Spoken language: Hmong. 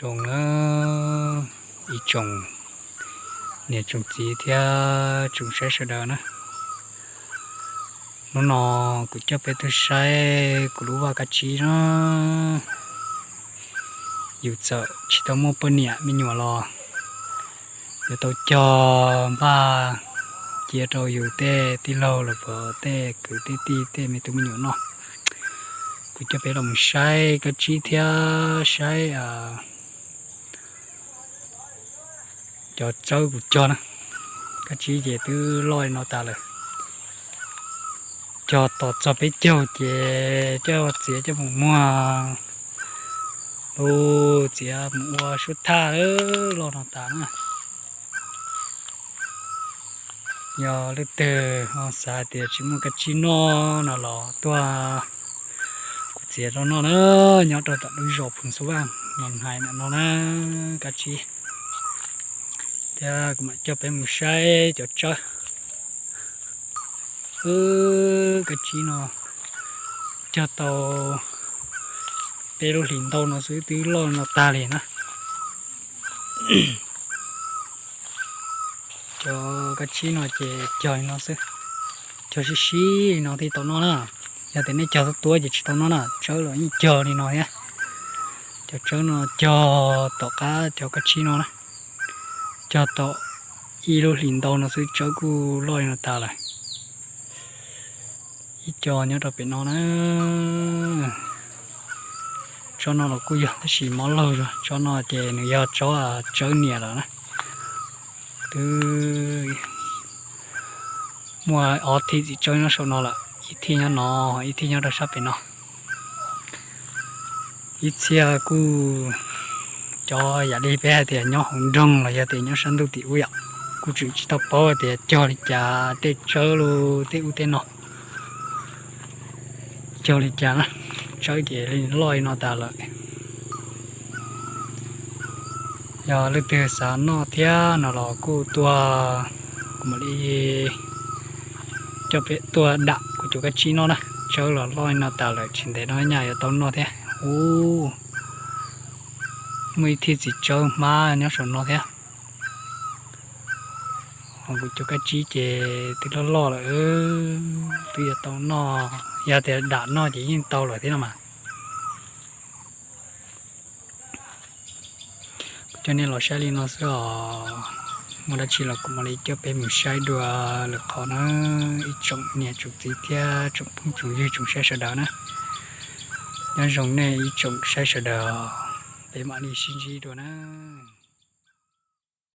Zoo na, ib tsoom niam tsoom txiv thiab tsoom saib sawv daws na. Hnub no kuv coj peb tuaj saib kuv lub vaj kab tsib na. Yus txawm tsis tau muaj poj niam me nyuam los yuav tau cog npaj cia rau yus tej tij laug los puas tej kwv tej tij tej me tub me nyuam noj. Kuv coj peb los mus saib kab tsib thiab saib cov tsawb kuv cog na. Kab tsib ces twb loj li no tas lawm. Cog tos txog peb caug ces coj txiav coj mus muag, lub txiav mus ua suab thaj loj no tas na. Yog leej twg ho xav hais tias tsis muaj kab tsib noj no los tuaj kuv txiav rau noj na, nyob rau tom lub zos Phoos Xub Vaj no hais no na, kab tsib. Thiab kuv mam coj peb mus saib cov tsawb. Kab tsib no cog tau peb lub hlis ntau no xwb twb loj no tag li na. Cov kab tsib no ces cog li no xwb, cog sib sib li no thiaj tau noj na. Yog tias nej cog tuab tuab ces tsis tau noj na, tsawb los yeej cog li no thiab. Cov tsawb no cog tom qab cov kab tsib no na, cog tau ib lub hlis ntau no xwb tsawb kuj loj li no tas lawm. Ib co nyob rau pem no na. Tsob no los kuj yog tab sis mob laug zog, tsob no ces nws yog tsob tsawb niam lawm na. Twb muaj ob thij txiv tsawb nyob saum no lawm, ib thij nyob no, ib thij nyob rau sab pem no. Ib txhia kuj cov yam li peb hais tias nyob hauv nroog los yog tias nyob sab ntuj tim ub yom, kuj tseem tsis tau paub tias cog li cas tej tsawb los tej ub tej no, cog li cas na. Tsawb ces li loj li no tas lawm. Yog leej twg xav noj thiab no los kuj tuaj, kuv mam li coj peb tuaj dam kuv cov kab tsib noj na. Tsawb los loj li no tas lawm, tsis ntev no nyaj yuav tau noj thiab. Ub, muaj ib thij txiv tsawb hmab nyob saum no thiab. Ho kuv cov kab tsib ces twb loj loj lawm, twb yuav tau noj, yog tias dam noj ces yeej tau lawm thiab no mas. Kuv coj nej los saib li no xwb os. Muaj dab tsi los kuv mam li coj peb mus saib dua lwm qhov na, ib tsoom niam tsoom txiv thiab tsoom phooj tsoom ywg tsoom saib sawv daws na. Nyob zoo nej ib tsoom saib sawv daws, peb mam li sib ntsib dua na.